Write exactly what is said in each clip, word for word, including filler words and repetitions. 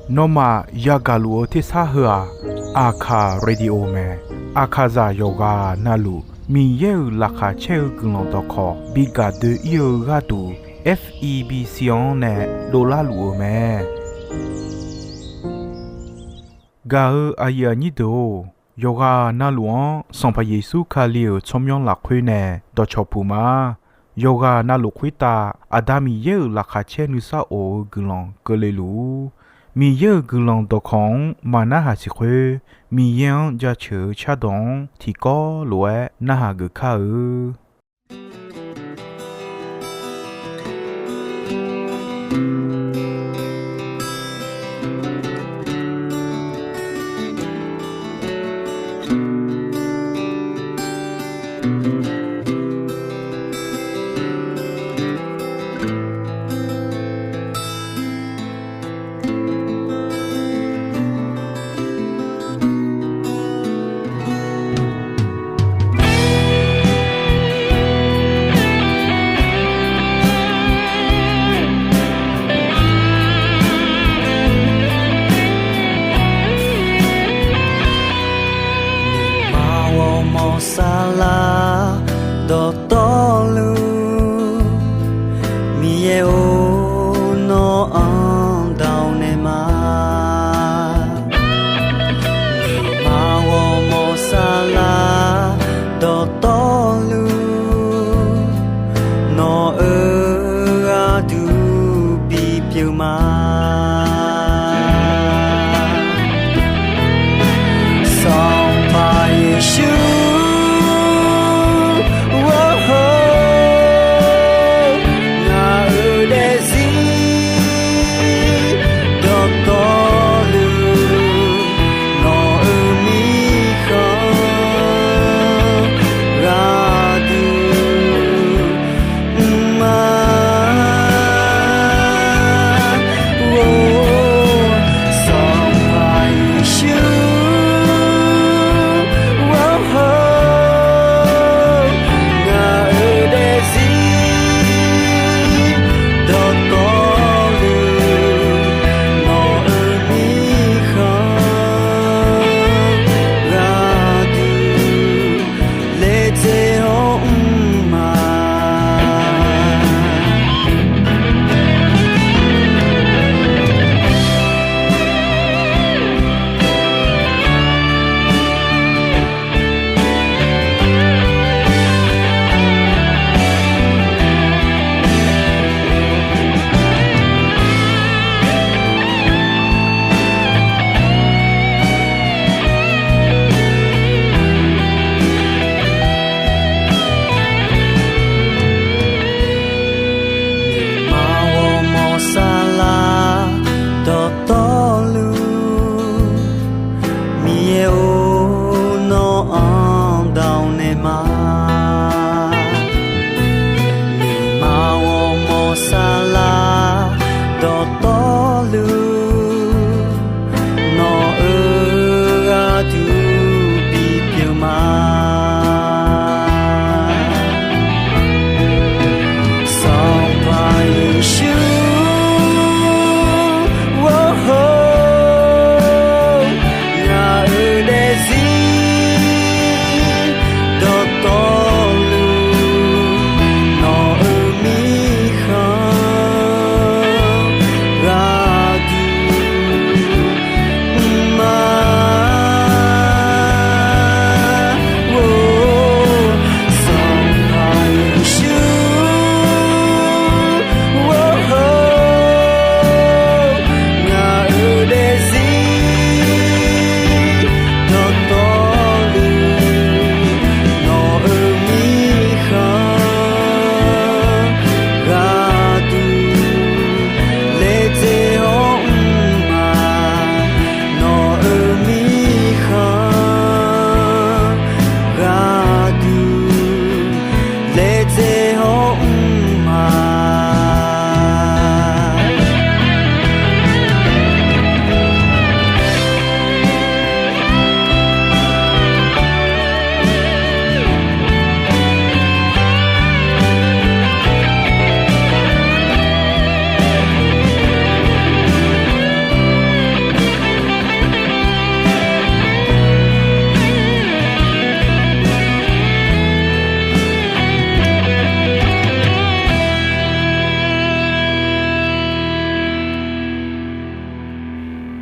Nawmaf yagaq luf-eu tersar heu-aq, Aqkaq Radio mae. Aqkaqzaq yawqghaq navluf Miqyaer-euq laqkhaq caer-eu guiqlanq dawqkawq bi gaq doe-ir-eu gharduq, F E B C-anr nae dovlar luf-eu mae. Gaq-eu aqyuif aqnyir deuq-or, yawqghaq navluf-anr Sanqpaq Yeqsur Kali-euq tsawrmyanr lafkhoer nae dawqcawq puq ma. Yawqghaq navluf khoertav Aqda Miqyaer-euq laqkhaq caer nuisar of-eu guiqlanq keuvle luf-ur. Miqyaer-euq guiqlanq dawqkawq-anr maqnarhaq siq khoer, Miqyaer-anr jaceuq-eu cardawq-anr tiqkawv lof-aer narhaq geuf kar-eu.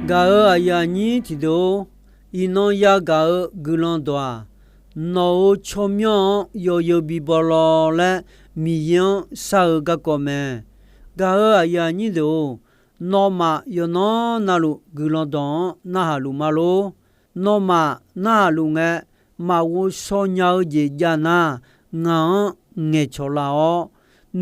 Gaq-euq aqyuif aqnyir tiqdeuq-or, iqnan yagaq-eu guiqlanq dawq-aq, nawq-euq tsawrmyanr-anr yawzeu bibaw law laer Miqyaer-anr shar-eu garkawv mae. Gaq-euq aqyuif aqnyir deuq-or, nawmaf yawqnan navluf guiqlanq dawq-anr narhaq luf ma lor. Nawmaf narhaq luf ngae, maqghov shaw nya-eu jeq jav nar, ngaq-anr ngaeqcawq laf-awr,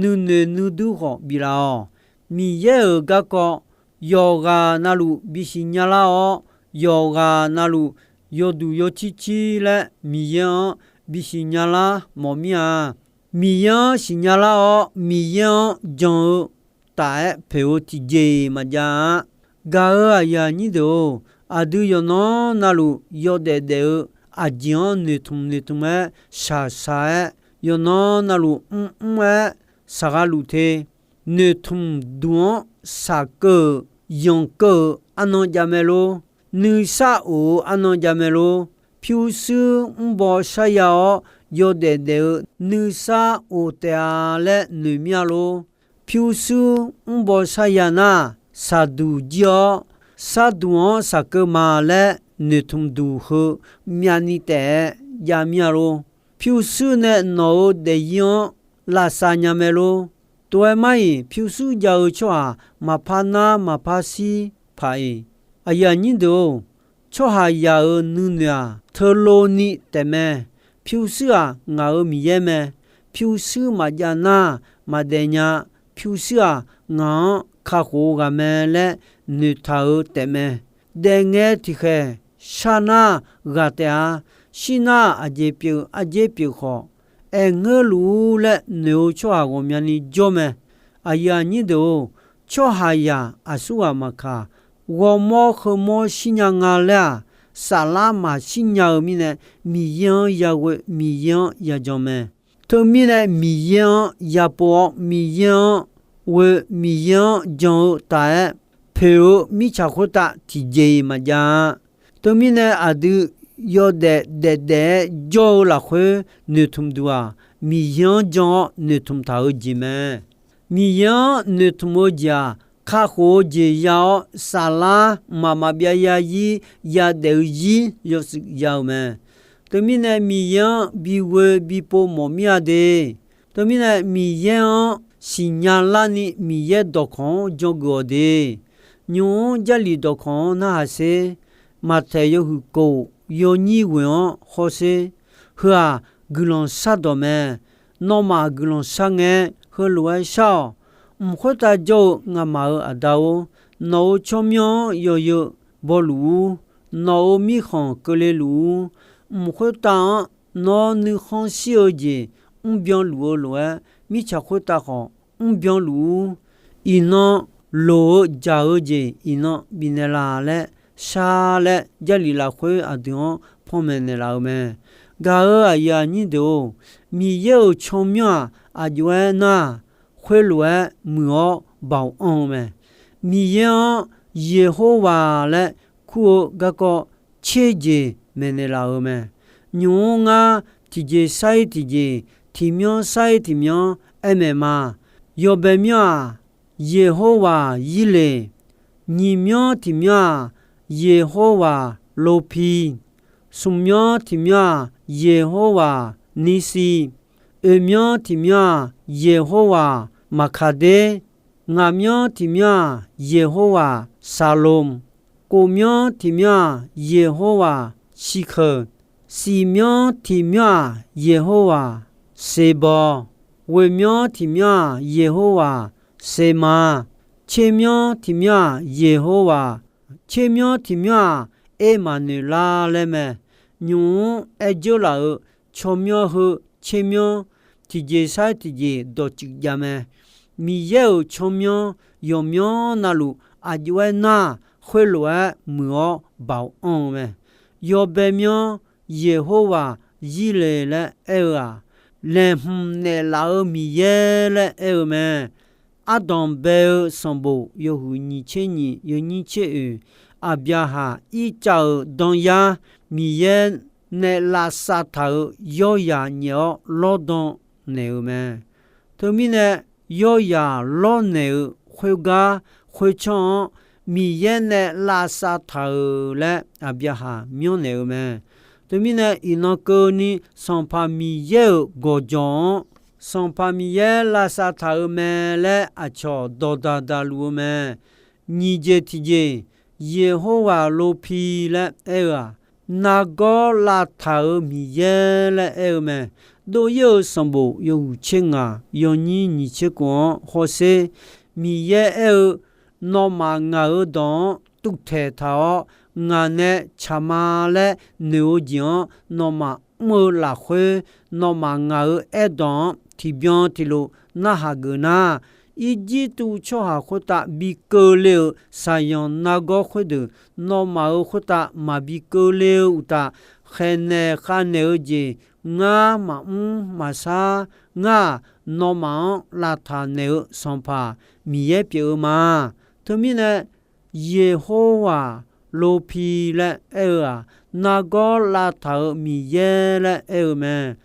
nuinoeq nuidur khawf biflaf-awq. Miqyaer-euq garkawv yawqghaq navluf bisiq nya lar-awr, yawqghaq navluf yawduq yawcir cir laer Miqyaer-anr bisiq nya lar mawf mir-a. Miqyaer-anr siqnya lar-awr, Miqyaer-anr jan-eu taf-aer poeq-eu tiqjeq-iq maqjav-a. Gaq-euq aqyuif aqnyir deuq-or, aqdui yawqnan navluf yawdaef daef-eu aqjeq-anr noeqtmq noeqtmq-aer shaqshaq-aer, yawqnan navluf mrmr-aer shaqgha luf te. Noeqtmq duq-anr shaqkeuv-euq, yanqkeuv-euq arnan jav mae lor. Nuisar of-eu arnan jav mae lor. Pyurshuir mrbaw sharya-awr yawdaef daef-eu nuisar of taef-a laer noeq mir-a lor. Pyurshuir mrbaw sharya nar, shaqduq jir-awr, sharduq-anr shaqkeuv ma laer noeqtmq duq heu myavni taef-aer jav mir-a lor. Pyurshuir nae nawq-euq daefzir-anr lavsav nya mae lor. Tov-aer mar-iq, pyurshuir jav-eu tsawrhaq maqpar nar maqpar shir paq-iq. Aqyuif aqnyir deuq-or, tsawrhaqzaq-euq nuinoeq-aq, teulovni taefmae. Pyurshuir-aq, ngaq-euq Miqyaer mae. Pyurshuir maqjav nar, maqdaef nya. Pyurshuir-aq, ngaq-anr kakhof-eu ghaq mae laer noeqtaq-eu taefmae. Daefngae tiqkhaeq, shar nar ghaq taef-a. Shir nar aqjeq pyeuf arjer pyeuf khawf, aerngeur luf-ur laer noeq-eu tsawrhaq ghawqmyani jawr mae. Aqyuif aqnyir deuq-or, tsawrhaqzaq aqsurghaq maqkaq, ghawrmawr heumawr shirnya nga laer-aq, saflar maqshir nya-eu mirnae, Miqyaer-anr yaghoe, Miqyaer-anr yajan mae. Teumirnae Miqyaer-anr yapov-awr, Miqyaer-anr ghoe, Miqyaer-anr jan-eu taf-aer poeq-eu mirtsaq khoertav tiqjeq-iq maqjav-a. Teumirnae aqdui yawdaef daefdaef-aer jawr-eu lafkhoer noeqtmq duq-aq, Miqyaer-anr jan-awr noeqtmq taq-eu jeq mae. Miqyaer-anr noeqtmq-eu jeq-aq, kakhof-eu jeq ya-awr, saflar mqmaq maqbyav zarzir yadaef-eu zir yawshuif ya-euq mae. Teumirnae Miqyaer-anr bighoe bipov mawf mir-a de. Teumirnae Miqyaer-anr siqnya larni Miqyaer dawqkawq-anr jangeuf-awq de. Nymq-mr Jarlif dawqkawq-anr narhaq sher. Maqtaeq yawhuiq kof yawnyir ghoeq-anr hawsher. Heu-aq guiqlanq shardawq mae. Nawmaf guiqlanq shar ngae, heulof-aer shar-awq. Mq khoertav jawr-eu ngamaf-euq Aqda-or, nawq-euq tsawrmyanr-anr yawzeu bawluf-ur. Nawq-euq mirkhanq keuvle luf-ur. Mq khoertav-anr nawr nuikhanr shir-eu jeq mrbyan luf-eu lof-aer, mirtsaq khoertav khawf mrbyan luf-ur. Iqnan loq-eu jaq-eu jeq iqnan bifnaeq laf laer shar laer, Jarlif lafkhoer aqdui-anr panmaeq naeqlaf-eu mae. Gaq-euq aqyuif aqnyir deuq-or, Miqyaer-euq tsawrmyanr-aq, aqjox-aer nar, khoerlof-aer muiq-awr baoq anr-eu mae. Miqyaer-anr Yeqhowa laer kur-eu garkawv tser jeq maeqnaeq laf-euq mae. Nymq-mr ngar tiqjeq sar-ir tiqjeq, tiqmyanr sar-ir tiqmyanr aer maeq ma. Yawbae myanr-aq, Yeqhowa Yirle. Nyiq myanr tiqmyanr-aq, Yeqhowa Lopi. Smq myanr tiqmyanr-aq, Yeqhowa Nisi. Oeq myanr tiqmyanr-aq, Yeqhowa Maqkaqder. Ngaq myanr tiqmyanr-aq, Yeqhowa Saqlom. Kof myanr tiqmyanr-aq, Yeqhowa Ciqkeuq. Siq myanr tiqmyanr-aq, Yeqhowa Seqbawq. Ghoeq myanr tiqmyanr-aq, Yeqhowa Seqma. Tser myanr tiqmyanr-aq, Yeqhowa, tser myanr tiqmyanr-aq, Ermaqnoeqlar laer mae. Nymq-mr aer dzeur laf-euq tsawrmyanr heu tser myanr tiqjeq sar-ir tiqjeq dawqtsuif jav mae. Miqyaer-euq tsawrmyanr yawqmyanr navluf aqjox-aer nar, khoerlof-aer muiq-awr baoq anr-eu mae. Yawbae myanr Yeqhowa Yirle laer aer-eu-aq, laeqhmq naeqlaf-eu Miqyaer laer aer-eu mae. Ardanq bae-eu sanqbof yawhuiq nyiq tser nyiq yawnyir tser oeq, Aqbyaqhaq Irtsav-euq danyar Miqyaer nae lavsav taq-euq yawryaq nyaef-awr lawrdan naeq-euq mae. Teumirnae, yawryaq lawrnaeq-eu khoergar khoertsanr-anr Miqyaer nae lavsav taq-euq laer Aqbyaqhaq myanrnaeq-eu mae. Teumirnae iqnan keuvni Sanqpaq Miqyaer-euq gawqjawq-anr, Sanqpaq Miqyaer lavsav taq-euq mae laer aqcawq dawqdaq daqluf-eu mae. Nyiq jeq tiqjeq, Yeqhowa Lopi laer aer-eu-aq, nargawr lavtaq-euq Miqyaer laer aer-eu mae. Dov-ir-eu sanqbof yawhuiq tser ngaq yawnyir nyiq tser khof-anr hawsher. Miqyaer aer-eu, nawmaf ngaq-euq dawq-anr tuvtaeq taq-awr, ngaq nae tsaq ma laer noeq-eu jeq-anr nawmaf mr-eu lafkhoer, nawmaf ngaq-euq aerdawq-anr tiqbyan tiqlof narhaq geuf nar, Irjirtuv tsawrhaq khoertav bi keuvle-euq saqyanq nargawr khoerdeuq, nawmaf-euq khoertav maqbi keuvle-eu uqtaf, khaeqnaeq khavnaeq-eu jeq ngar maqmr maqshar. Ngar-aq, nawmaf-anr lavtaq naeq-eu Sanqpaq Miqyaer pyeuf-eu ma. Teumirnae, Yeqhowa Lopi laer aer-eu-aq, nargawr lavtaq-euq Miqyaer laer aer-eu mae.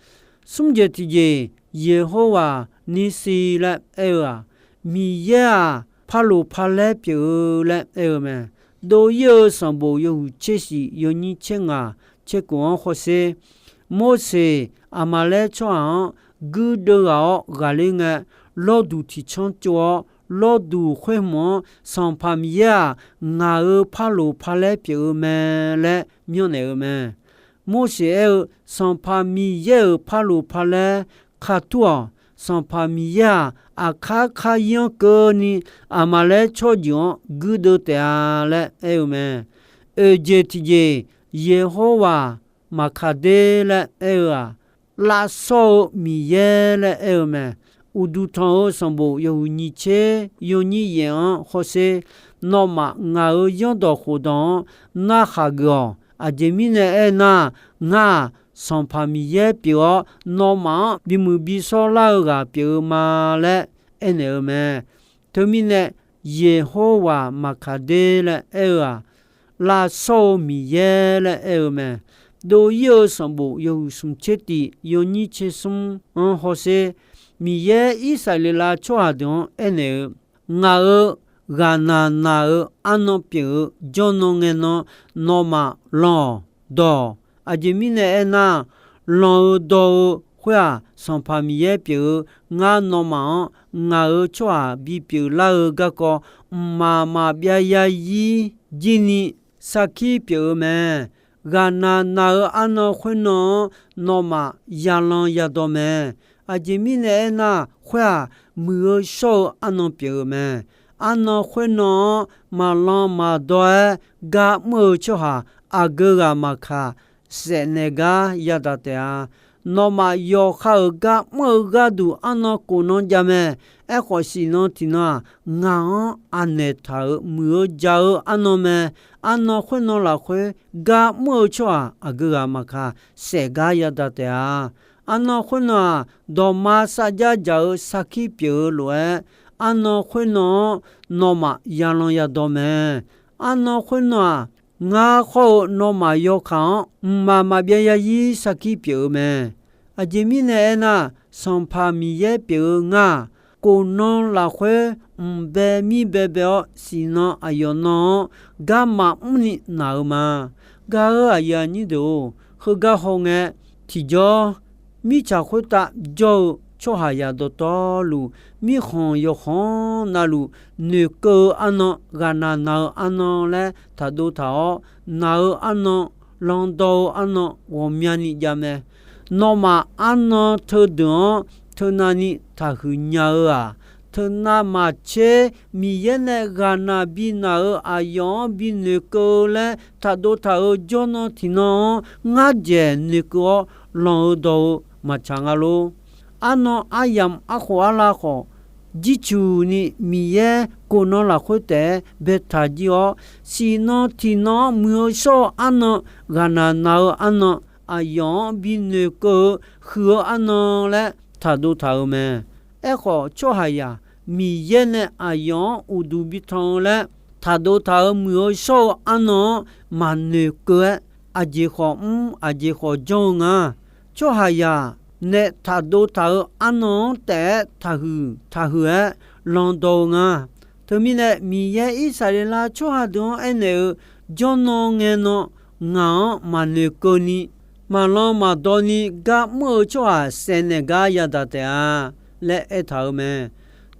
Smr jeq tiqjeq, Yeqhowa Nisi laer aer-eu-aq, Miqyaer-aq parloq parlaer pyeuf-eu laer aer-eu mae. Dov-ir-eu sanqbof yawhuiq tser shif yawnyir tser ngaq tser khof-anr hawsher. Morseq Aqmaqlaer tsawrhaq-anr guirdeuv ghaq-awr ghaqler ngae, lawrduq tiqcanr tsov-awr, lawrduq khoer hmq-anr Sanqpaq Miqyaer-aq, ngaq-euq parloq parlaer pyeuf-eu mae laer myanrnaeq-eu mae. Morseq aer-eu, Sanqpaq Miqyaer-euq parloq parlaer katur-awq. Sanqpaq Miqyaer-aq, aqkar kar-ir-anr keuvni Aqmaqlaer tsawrjeuq-anr guirdeuv taef-a laer aer-eu mae. Oeq jeq tiqjeq, Yeqhowa Maqkaqder laer aer-eu-aq, lavshawr-eu Miqyaer laer aer-eu mae. Uqduq tanq-euq sanqbof yawhuiq nyiq tser yawnyir yaef-anr hawsher. Nawmaf ngaq-euq zanrdawq khofdawq-anr narhaq geuf-awq. Aqjeq mirnae aernar, ngar-aq, Sanqpaq Miqyaer pyeuf-awr, nawmaf-anr bimuiq bishawr lar-eu ghaq pyeuf-eu ma laer aernaeq-eu mae. Teumirnae, Yeqhowa Maqkaqder laer aer-eu-aq, lavshawr-eu Miqyaer laer aer-eu mae. Dov-ir-eu sanqbof yawhuiq smq tser tif yawnyir tser smr-anr hawsher. Miqyaer Irsaqleqlav tsawrhaq deuq-anr aernaeq-eu, ngaq-euq ghaqnaq naq-euq arnan pyeuf-eu jawrnan ngae nan, nawmaf lanq-awq, dawq-awq. Aqjeq mirnae aernar, lanq-eu dawq-eu khoer-aq, Sanqpaq Miqyaer pyeuf-eu, ngar nawmaf-anr ngaq-euq tsawrhaq bipyeuf lar-eu garkawv, mqmaq maqbyav yarzir jirni sarkir pyeuf-eu mae. Ghaqnaq naq-eu arnan khoernan-anr nawmaf yalanq yadawq mae. Aqjeq mirnae aernar, khoer-aq, muiq-eu shawr-eu arnan pyeuf-eu mae. Arnan khoernan-anr maqlanq maqdawr-aer gar mr-eu tsawrhaq aqgeu ghaq maqkaq, saef naeq gar yadaq taef-a. Nawmaf yawqha-euq gar mr-eu gharduq arnan kof nan jav mae. Aerkhawf, siqnan tiqnan-aq, ngaq-anr anaeq taq-euq muiq-eu ja-eu arnan mae. Arnan khoernan lafkhoer gar mr-eu tsawrhaq aqgeu ghaq maqkaq, saef gar yadaq taef-a. Arnan khoernan-aq, dawqma sarjax jaq-eu sarkir pyeuf-eu lof-aer, arnan khoernan-anr nawmaf yalanq yadawq mae. Arnan khoernan-aq, ngar khawr-eu nawmaf yawkaq-anr mqmaq maqbyav yarzir sarkir pyeuf-eu mae. Aqjeq mirnae aernar, Sanqpaq Miqyaer pyeuf-eu ngar-aq, kof nan lafkhoer mq bae mir baebae-awr, siqnan aqyawf nan-anr garma mrni naq-eu ma. Gaq-euq aqyuif aqnyir deuq-or, heugar hawngae, tiqjawr, mirtsaq khoertav jawr-eu tsawrhaqzaq dawqtawvluf, mirkhanq yawkhanq navluf noeqkeuv-eu arnan, ghaqnaq naq-eu arnan laer taqdov taq-awr, naq-eu arnan, landawr-eu arnan ghawqmyani jav mae. Nawmaf arnan teudeuq-anr teunavni taqhuiq nya-eu-aq, teunav maqtser Miqyaer nae ghaqnaq bi naq-euq aqyawf-anr bi noeqkeuv-eu laer taqdov taq-euq jawrnan tiqnan-anr ngar dzaeq noeqkeuv-awr lanq-eu dawq-eu maqtsaq nga lor. Arnan aryamq arkhof arlav khawf, jircuq ni Miqyaer kof nan lafkhoer taef-aer baetaq jir-awr, siqnan tiqnan-anr muiq-eu shawr-eu arnan, ghaqnaq naq-eu arnan, aqyawf-anr bi noeqkeuv-eu huiq-eu arnan laer taqdov taq-euq mae. Aerkhawf, tsawrhaqzaq Miqyaer nae aqyawf-anr uqduq bi tan-eu laer taqdov taq-euq muiq-eu shawr-eu arnan-anr maqnoeqkeuv-aer, aqjeq khawf mr, aqjeq khawf janr-eu nga. Tsawrhaqzaq nae taqdov taq-euq arnan-anr taef-aer taqhuiq taqhuiq-aer landawr-eu nga. Teumirnae, Miqyaer Irsaqleqlav tsawrhaq deuq-anr aernaeq-eu, Jawrnan ngae nan ngaq-anr maqnoeq keuvni, maqlan maqdawni gar mr-eu tsawrhaq saef naeq gar yadaq taef-a laer aertaq-euq mae.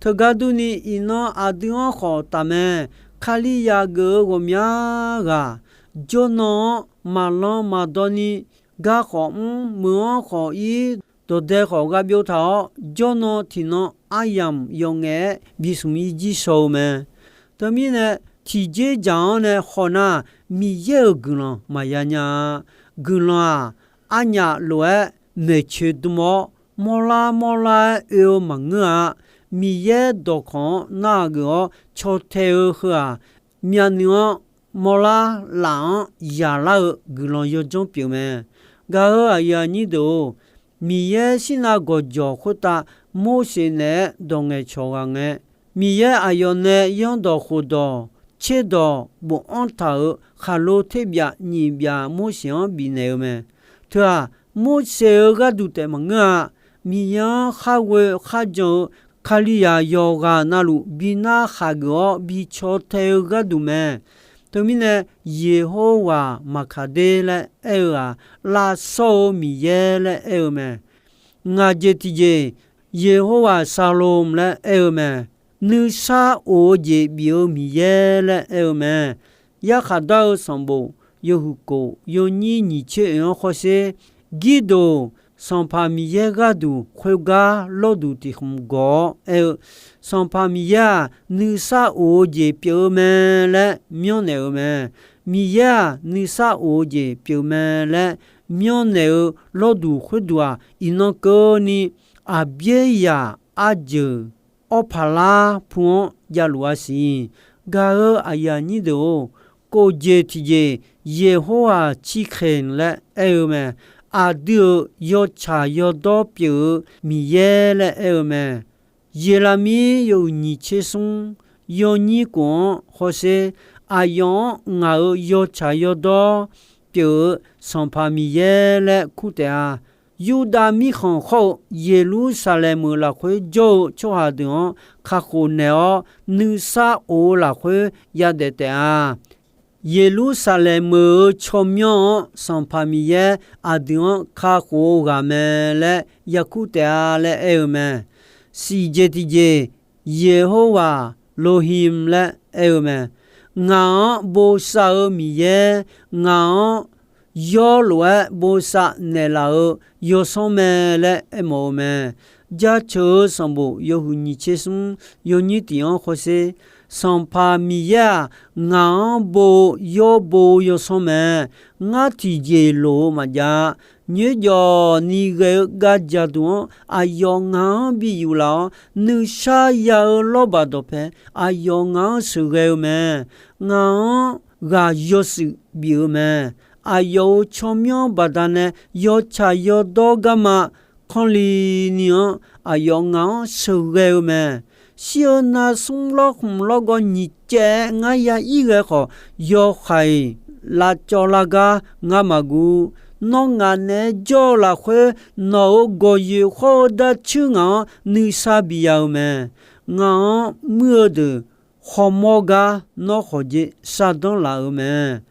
Teugar durni, iqnan aqdui-anr khawf taf mae. Kalizaq geuf-eu ghawqmya ghaq, jawrnan-anr maqlan maqdawni gar khawf mr, meuq-anr khawf ir, dawqdae khawf gha byov taq-awr, jawrnan tiqnan aryamq yawf ngaef-aer bismq ir jir shaw-eu mae. Teumirnae, tiqjeq dzaq-anr nae khawf nar, Miqyaer-euq guiqlanq maqya nya-a. Guiqlanq-aq, arnyaf lof-aer maeqcoeq dm-awr, mawrlar mawrlar-aer oe-eu maqngeur-a. Miqyaer dawqkawq-anr narhaq geuf-awr caw tae-eu heu-aq, myavnuiv-anr mawrlar laf-anr yaqlar-eu guiqlanq yawdzanr pyeuf mae. Gaq-euq aqyuif aqnyir deuq-or, Miqyaer shirnav gawqjawq khoertav Morseq naeq-aer dawq ngaeqcawq ghaq ngae, Miqyaer aqyawf nae yanrdawq khofdawq tserdawq bofanr taq-euq khaqlo terbyaf nyiq byaf Morseq-anr bifnaeq-eu mae. Teu-aq, Morseq-euq gharduq taef maqngeur-a. Miqyaer-anr khar ghoe kharjan-eu Kalizaq yawqghaq navluf bi narhaq geuf-awr bi caw tae-eu gharduq mae. Teumirnae, Yeqhowa Maqkaqder laer aer-eu-aq, lavshawr-eu Miqyaer laer aer-eu mae. Ngaq jeq tiqjeq, Yeqhowa Shalom laer aer-eu mae. Nuisar of-eu jeq bif-eu Miqyaer laer aer-eu mae. Yarkhaq dar-eu sanqbof yawhuiq kof yawnyir nyiq tser oeq-anr hawsher, Girdoq, Sanqpaq Miqyaer gharduq khoergar lawrduq tiq khmq gawq-awr aer-eu, Sanqpaq Miqyaer-aq, nuisar of-eu jeq pyeuf-eu mae laer myanrnaeq-euq mae. Miqyaer-aq, nuisar of-eu jeq pyeuf mae laer myanrnaeq-eu lawrduq khoerduq-aq, iqnan keuvni aqbyaer zaq arjeuq awr paqlar pu-anr javluf-a siq. Gaq-euq aqyuif aqnyir deuq-or, kof jeq tiqjeq, Yeqhowa Ciqkheq laer aer-eu mae. Aqdui-euq yawtsaq yawdawr pyeuf-eu Miqyaer laer aer-eu mae. Yeqlaqmir yawhuiq nyiq tser smr yawnyir kof-anr hawsher, aqyawf-anr ngaq-euq yawtsaq yawdawr pyeuf-eu Sanqpaq Miqyaer laer kur taef-a. Yurdav mirkhanq khawr-eu Yeqlursaqlaeq meuq lafkhoer jawr-eu tsawrhaq deuq-anr kakhof naeq-awr, nuisar of-eu lafkhoer yadaef taef-a. Yeqlursaqlaeq meuq-euq tsawrmyanr-anr Sanqpaq Miqyaer aqdui-anr kakhof-eu ghaq mae laer yakur taef-a laer aer-eu mae. Siq jeq tiqjeq, Yeqhowa Loqhim laer aer-eu mae. Ngaq-anr bosav-eu Miqyaer, ngaq-anr yawr lof-aer bosav naeqlaf-eu yawsanr mae laer aermawf-eu mae. Jaceuq-eu sanqbof yawhuiq nyiq tser smr yawnyir tiq-anr hawsher, Sanqpaq Miqyaer-aq, ngaq-anr bo-eu yawr bo-eu yawsanr mae. Ngar tiqjeq loq-eu maqjav-a. Nyoerjawf ni ghae-eu gaqjaqduq-anr aqyawf ngaq-anr bi yuflaf-awr, nuisar ya-eu lawrbaq dawqpae aqyawf ngaq-anr sheuqghae-eu mae. Ngaq-anr ghaq yawshuif bif-eu mae. Aqyawf-euq tsawrmyanr baqdanae yawtsaq yawdawr garma kanrli ni-anr aqyawf ngaq-anr sheuqghae-eu mae. Shir-eu nar smr lawrkhmq lawrgawv nyiq caev-aer ngar ya ir ghae khawf, yawhaiq lavcawv lar gar ngar maqguv. Nawr ngaq naeq-aer jawr-eu lafkhoer, nawq-euq gawqyoeq khawr-eu darcuir ngaq-anr nuisar bi ya-eu mae. Ngaq-anr muir-eu deuq khawmawr gar nawr khawqjeq shardanr laf-euq mae.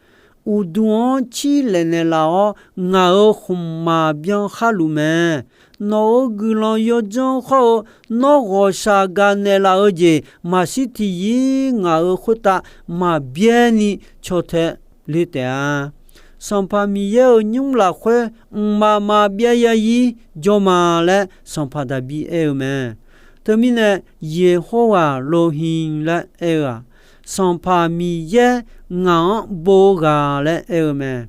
Uqduq-anr cir laef naeqlaf-awr, ngaq-euq khmqmaq byan khar luf mae. Nawq-euq guiqlanq yawdzanr khawr-eu nawr ghawqshaq gaq naeqlaf-eu jeq maqshir tiqyir ngaq-euq khoertav maqbyaer ni caw tae le taef-a. Sanqpaq Miqyaer-euq nymr lafkhoer mqmaq maqbyav ya ir jawr ma laer Sanqpaq Daqbir aer-eu mae. Teumirnae, Yeqhawr ghaq Loqhiq laer aer-eu-aq, Sanqpaq Miqyaer ngaq-anr bo-eu ghaq laer aer-eu mae.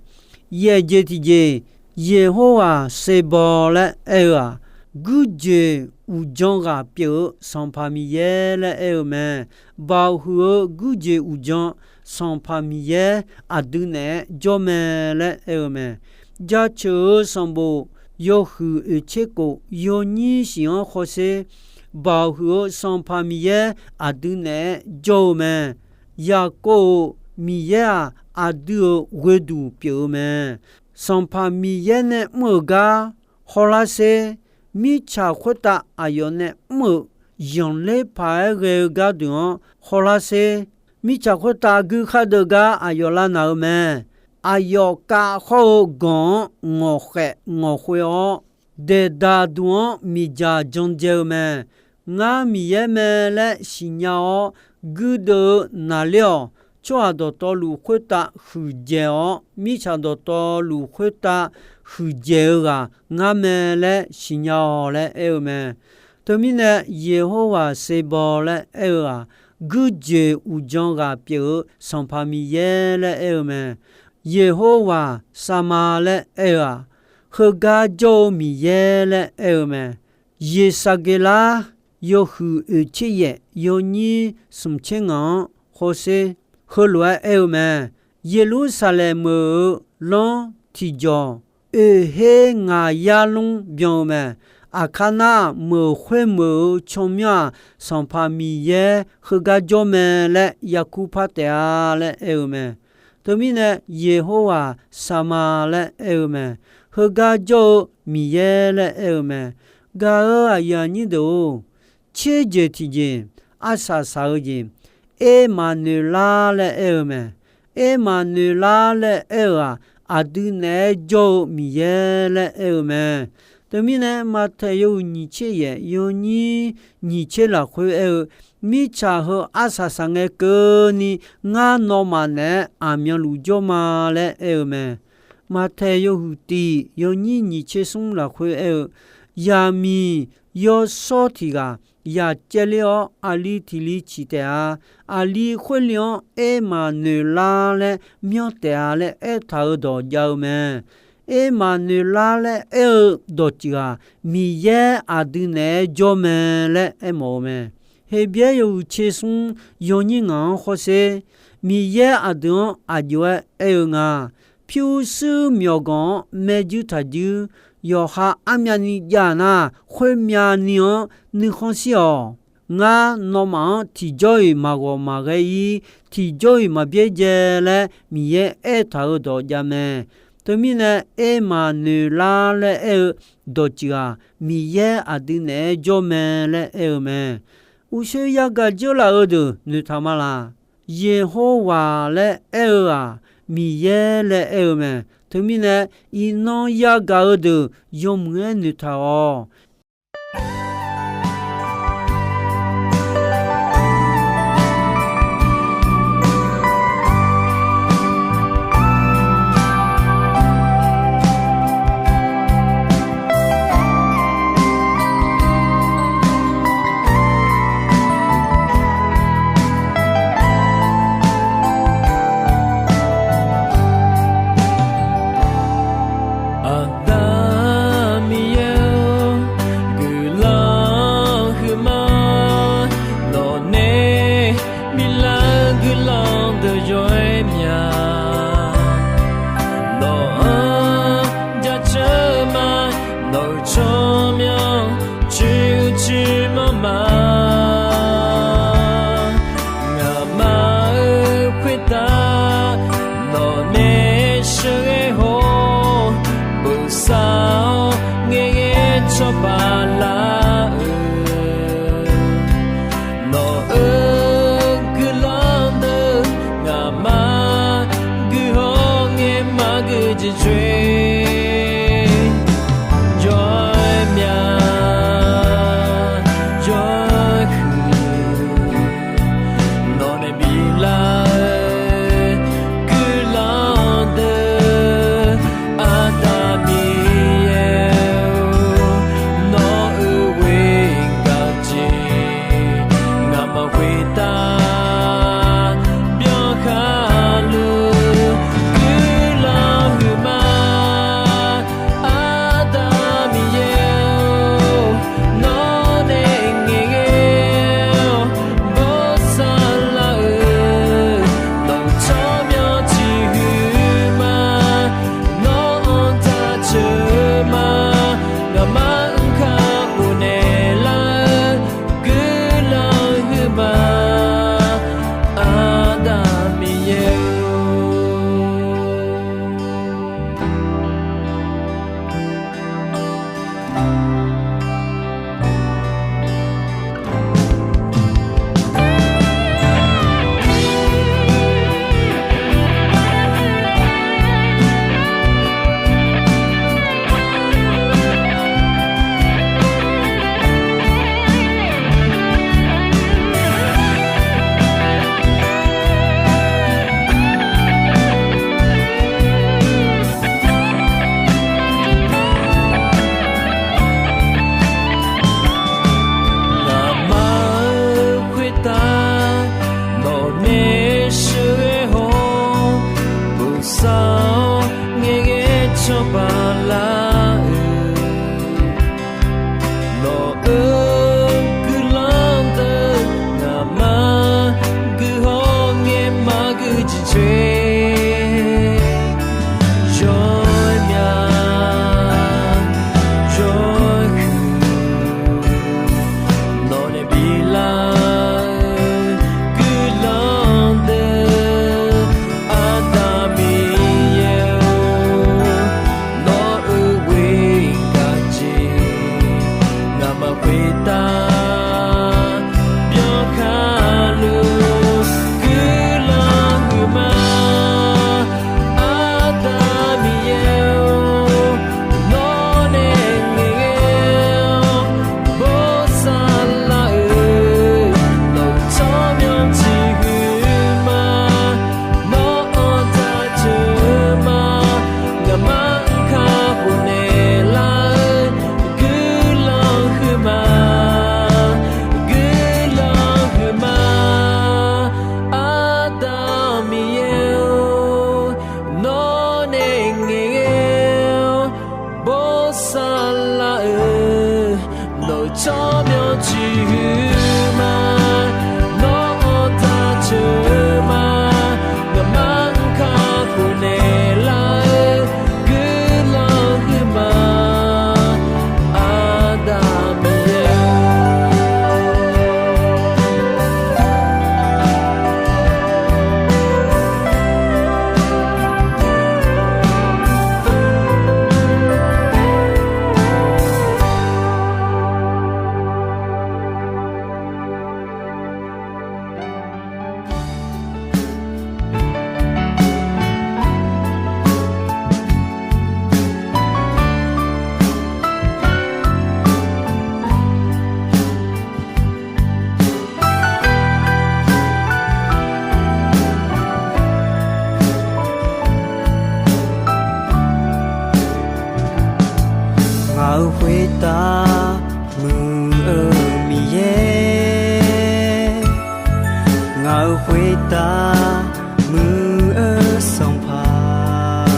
Yaeq jeq tiqjeq, Yeqhawr ghaq Seqbaw laer aer-eu-aq, guirjoeq uqdzan ghaq pyeuf-eu Sanqpaq Miqyaer laer aer-eu mae. Baoq huiq-eu guirjoeq uqdzan Sanqpaq Miqyaer aqdui naeq-aer jawr mae laer aer-eu mae. Jaceuq-eu sanqbof yawhuiq oeqtser khof yawnyir shif-anr hawsher, Baoq huiq-eu Sanqpaq Miqyaer aqdui naeq-aer jawr-eu mae. Yaqkov-euq Miqyaer-aq, aqdui-euq ghoeduq pyeuf-eu mae. Sanqpaq Miqyaer nae mr-euq gar hawlar sher. Mirtsaq khoertav aqyawf nae mr-euq zanqler paq-aer ghae-eu gardeuq-anr hawlar sher. Mirtsaq khoertav guir khar deuv gar aqyawf lavnaq-eu mae. Aqyawf kav khawr-eu ganq-anr ngawqkhaef ngawqkhoe-awr, daeqdaq duq-anr miqdzaq jan dzae-eu mae. Ngar Miqyaer mae laer siqnya-awr guirdeuv-eu naqler-awq. Tsawrhaq dawqtawvluf khoertav huiqdzaeq-awr, mirtsaq dawqtawvluf khoertav huiqdzaeq-eu ghaq ngar mae laer siqnya-awq laer aer-eu mae. Teumirnae, Yeqhowa Sebaw laer aer-eu-aq, guirjoeq uqdzan ghaq pyeuf-eu Sanqpaq Miqyaer laer aer-eu mae. Yeqhowa Sama laer aer-eu-aq, heugar jawr-eu Miqyaer laer aer-eu mae. Yeqsaqgeqlar yawhuiq oeq tser yaef yawnyir smq tser ngaq-anr hawsher. Heulof-aer aer-eu mae. Yeqlursaqlaeq meuq-eu lanr tiqjawq oeq her ngaq yar lmr byan-eu mae. Aqkar nar, meuq khoermeuq-eu tsawrmyanr-aq, Sanqpaq Miqyaer heugar jawr mae laer yarkur par taef-a laer aer-eu mae. Teumirnae, Yeqhowa Sama laer aer-eu mae. Heugar jawr-eu Miqyaer laer aer-eu mae. Gaq-euq aqyuif aqnyir deuq-or, tser jeq tiqjeq, arsaq saq-eu jeq, Ermaqnoeqlar laer aer-eu mae. Ermaqnoeqlar laer aer-eu-aq, aqdui naeq-aer jawr-eu Miqyaer laer aer-eu mae. Teumirnae, Maqtaeq yawhuiq nyiq tser yaef yawnyir nyiq tser lafkhoer aer-eu, mirtsaq heu arsaq saq ngae keuvni ngar nawmaf naeq-aer aqmyanluf jawr ma laer aer-eu mae. Maqtaeq yawhuiq tiq yawnyir nyiq tser smr lafkhoer aer-eu, yaqmiq yawshawr tiq ghaq yaqcaev ler-awr, aqli tiq li ciq taef-a. Aqli khoer li-anr Ermaqnoeqlar laer myanr taef-a laer aertaq-euq dawq jav-eu mae. Ermaqnoeqlar laer aer-eu dawqtsuif-aq, Miqyaer aqdui naeq-aer jawr mae laer aermawf-eu mae. Heqbyaer yawhuiq tser smr yawnyir ngaq-anr hawsher. Miqyaer aqdui-anr aqjox-aer aer-eu nga. Pyurshuir myawqganq-anr maerjuir taqjuir, yawqha armyavni jav nar, khoermyavni-anr nuikhanr shir-awq. Ngar nawmaf-anr tiqjawr-iq maqghawq maqghae-ir, tiqjawr-iq maqbyaerdzae laer Miqyaer aertaq-euq dawq jav mae. Teumirnae, Ermaqnoeqlar laer aer-eu dawqtsuif-aq, Miqyaer aqdui naeq-aer jawr mae laer aer-eu mae. Uqshoe yagaq dzeur laf-eu deuq noeqtaq ma laq. Yeqhowa laer aer-eu-aq, Miqyaer laer aer-eu mae. Teumirnae, iqnan yagaq-eu deuq yawmuiq-aer noeqtaq-awq. Aqda Miqyaer-or, guiqlanq huiqma, nawqnae biflar-eu guiqlanq deuq yawr-aer mya. Nawq-anr jaceuq-eu ma, nawq-euq tsawrmyanr coer-eu coer manr ma. Ngaqma-euq khoertav nawqnae sheuqghae haw-awr, bosav-awr ngaeqghae cawba lar-eu, nawq-euq guiqlanq deuq ngaqma guiqhaw ngae maqgui jeq coer. Jawr-aer mya, jawr-aer huiq, nawqnae biflar-eu guiqlanq deuq, Aqda Miqyaer-or, nawq-euq ghoer gaq jeq ngaqma khoertav byankhar luf guiqlanq huiqma. Tsoer, yawr mya, yawr huiq, nawq nae bilar-eu guiqlanq deuq, Aqda Miqyaer-or, nawq-euq ghoer gaq jeq, ngaqma khoertav byankhar luf guiqlanq huiqma. Aqda Miqyaer-or, nawq nae ngaeqghae-awr bof saflar-euq, nawq-euq tsawrmyanr tiq huiqma. Nawr-anr jaceuq-eu ma, ngaqma-anr kakhof naeqlar-eu, guiqlanq huiqma, guiqlanq huiqma. Aqda Miqyaer-or, nawq nae ngaeqghae-awr bof saflar-euq, nawq-euq tsawrmyanr tiq huiqma. Nawr-anr jaceuq-eu ma, ngaqma-anr kakhof naeqlar-eu, guiqlanq huiqma. Aqda Miqyaer-or. Ngaq-euq khoertav muiq-eu Miqyaer, ngaq-euq khoertav muiq-eu Sanqpaq,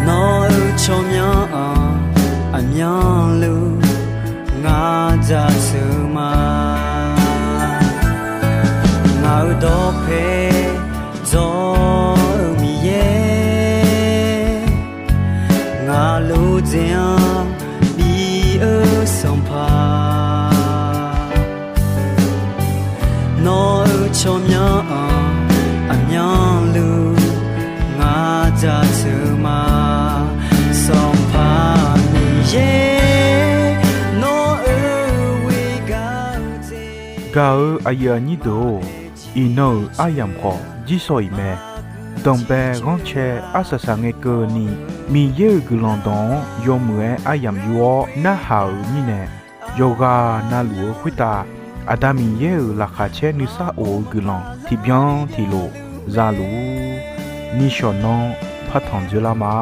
nawq-euq tsawrmyanr-anr aqmyanluf ngar jaceuq ma. Ngaq-euq dawqpae dzawr-eu Miqyaer, ngaq lof dzaeq-anr bi-eu Sanqpaq, nawq-euq tsawrmyanr-anr aqmyanluf ngar jaceuq ma. Sanqpaq Miqyaer, nawq-euq ghoer gaq-eu jeq. Gaq-euq aqyuif aqnyir deuq-or, iqnan-euq aryamq khawf jirsawq iq mae. Danqbae ghanrcae arsaq saqngae keuvni, Miqyaer-euq guiqlanq dawq-anr yawmuiq-aer aryamq yur-awr narhaq-euq mirnae, yawqghaq navluf-eu khoertav Aqda Miqyaer-euq laqkhaq caer nuisar of-eu guiqlanq tiqbyan tiqlof zaluf-ur. Nishawq nanr partanq dzoerlar ma.